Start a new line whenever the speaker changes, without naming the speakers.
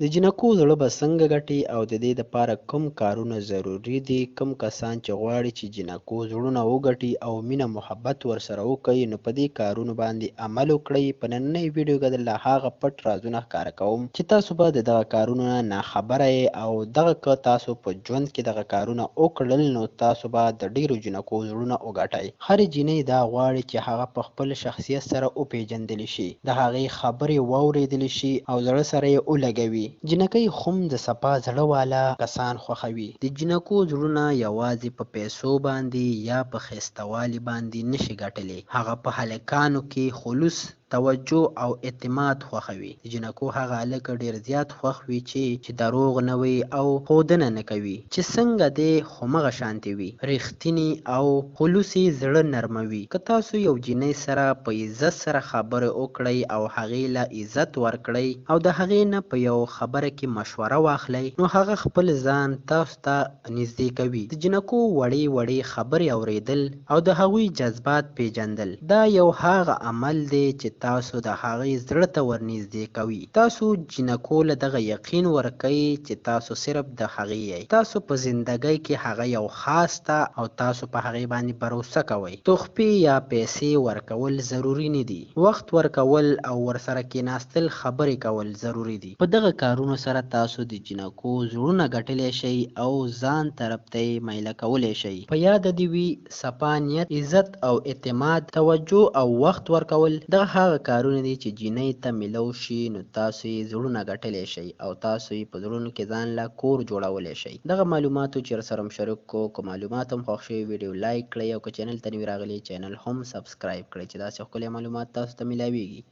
د جینکو زړه به څنګه ګټې او د دې دپاره کوم کارونه ضروري دي؟ کوم کسان چې غواړي چې جینکو زړونه وګټي او مینه محبت ورسره وکړي، نو په دې کارونو باندې عمل وکړئ. په نننۍ ویډیو کې درله هغه پټ رازونه ښکاره کوم چې تاسو به د دغه کارونو نه ناخبره یئ، او دغه که تاسو په ژوند کې دغه کارونه وکړل، نو تاسو به د ډیرو جینکو زړونه وګټئ. هرې جینۍ دا غواړي چې هغه په خپل شخصیت سره وپیژندل شي، د هغې خبرې واوریدل شي او زړه سره یې ولګوي. جینکۍ هم د صفا زړه والا کسان خوښوي. د جینکو زړونه یوازې په پیسو باندې یا په ښایسته والي باندې نشي ګټلی، هغه په هلکانو کې خلوص، توجه او اعتماد خوښوي. د جینکو هغه هلک ډیر زیات خوښ وي چې چې دروغ نه وي او ښودنه نه کوي، چې څنګه دی همغه شانتې وي، رښتینی او خلوص یې زړه نرموي. که تاسو یو جینۍ سره په عزت سره خبرې وکړئ او هغې له عزت ورکړئ او د هغې نه په یو خبره کې مشوره واخلئ، نو هغه خپل ځان تاسو ته نږدې کوي. د جینکو وړې وړې خبرې اوریدل او د هغوی جذبات پیژندل، دا یو هغه عمل دی چې تاسو د هغې زړه ته ورنږدې کوي. تاسو جینکو له دغه یقین ورکوي چې تاسو صرف د هغې یئ، تاسو په زندګۍ کې هغه یو خاص ده او تاسو په هغې باندې باور کوئ. تحفې یا پیسې ورکول ضروري نه دي، وخت ورکول او ورسره کیناستل، خبرې کول ضروري دي. په دغه کارونو سره تاسو د جینکو زړونه ګټلی شئ او ځان طرف ته یې میله کولی شئ. په یاده دې وي، صفا نیت، عزت او اعتماد، توجه او وخت ورکول، دغه هغه کارونه دي چې جینۍ ته میلو شي، نو تاسو یې زړونه ګټلی شئ او تاسو یې په زړونو کې ځان له کور جوړولی شئ. دغه معلوماتو چې سره هم شریک کو، که معلومات هم خوښ شوي، ویډیو لایک کړئ او که چینل ته نوي راغلي، چینل هم سبسکرایب کړئ چې داسې ښکلي معلومات تاسو ته میلاویږي.